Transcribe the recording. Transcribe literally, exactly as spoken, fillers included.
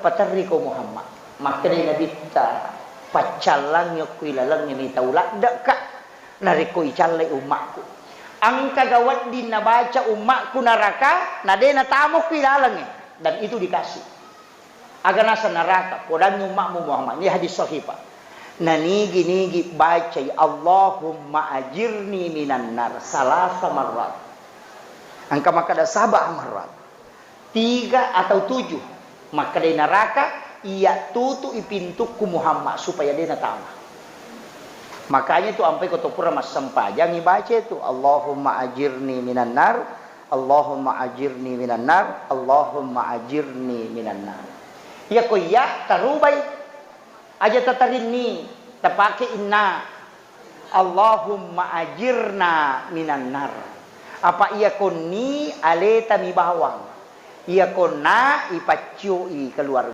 Paterriko Muhammad, makkedai Nabitta, "Paccallangngi okko ilalengnge mi tau ladde'ka, narekko icallai ummakku." Engkaga wedding nabaca ummakku naraka, na de natama okko ilalengnge, dan itu dikasih. Aga naseng naraka, podangngi ummakmu Muhammad. Ini hadis sahih, Pak. Nanigi-nigi bacai, "Allahumma ajirni minan nar," salasa marrat. Engka makkeda saba marrat. Tiga atau tujuh, makkedai naraka, "Iya tutu'i pintukku Muhammad supaya de natama." Makanya tu ampai ko to pura massempajang ibaca itu, "Allahumma ajirni minan nar, Allahumma ajirni minan nar, Allahumma ajirni minan nar." Iya ko iya tarubai, aja tatarinni, tapake inna. Allahumma ajirna minan nar. Apa iya konni aleta mi bawang. Iya konna ipaccioi keluarga.